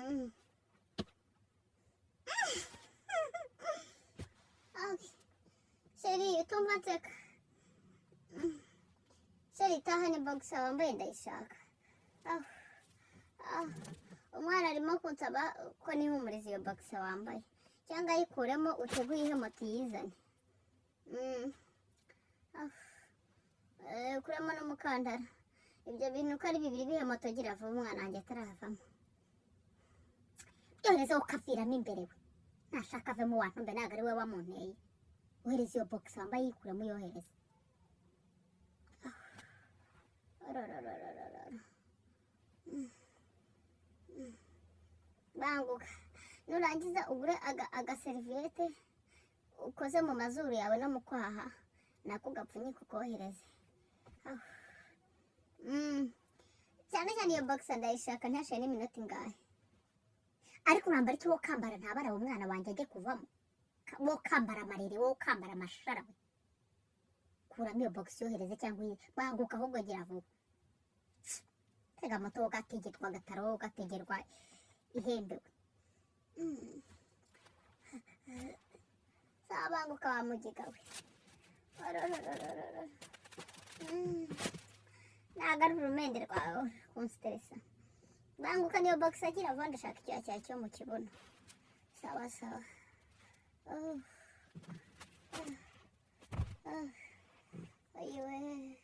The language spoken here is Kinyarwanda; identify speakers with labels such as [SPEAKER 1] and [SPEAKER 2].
[SPEAKER 1] Mm. Okay. Chéri, utumva nseka. Chéri, tahana boxer wambaye ndayishaka. Ah. Ah. Umwana arimo kunsaba ko nihumuriza iyo boxer wambaye. Cyangwa ayikuremo uteguye ihe moto iyizane. Ah. Kuramo n'umukandara. Ibyo bintu uko ari bibiri bihe moto gira vuba umwana wanjye ataravamo. Byohereze ukaviramo imbere we. Nashaka avemo wantumbe ntabwo ari we wamunteye. Ohereza iyo boxer wambaye yikuremo uyohereze. Ororororororo. Banguka. Nurangiza ugure agaseriviyete ukoze mu mazuru yawe no mu kwaha nako gapfunyika ukohereze. Ah. Cyane cyane iyo boxer ndayishaka ntihashire n'iminota ingahe. Ariko urambara icyo wo kambara ntabara umwana wanjye ajye kuvamo. Wo kambara amarere, wo kambara amashara we. Kuramo iyo box yohereze cyangwa uyi banguka ahubwo gira vuba. Tega moto gategerwa gataro gategerwa ihembewe. Sawa banguka wa mugiga we. Ororororororo. Ntabwo ari urumende rwawe kunsiteresa. Banguka niyo box agira vuba ndashaka icyuya cyawe cyo mu kibuno. Sawa sawa. Oh. Ah. Ah. Ayiwe.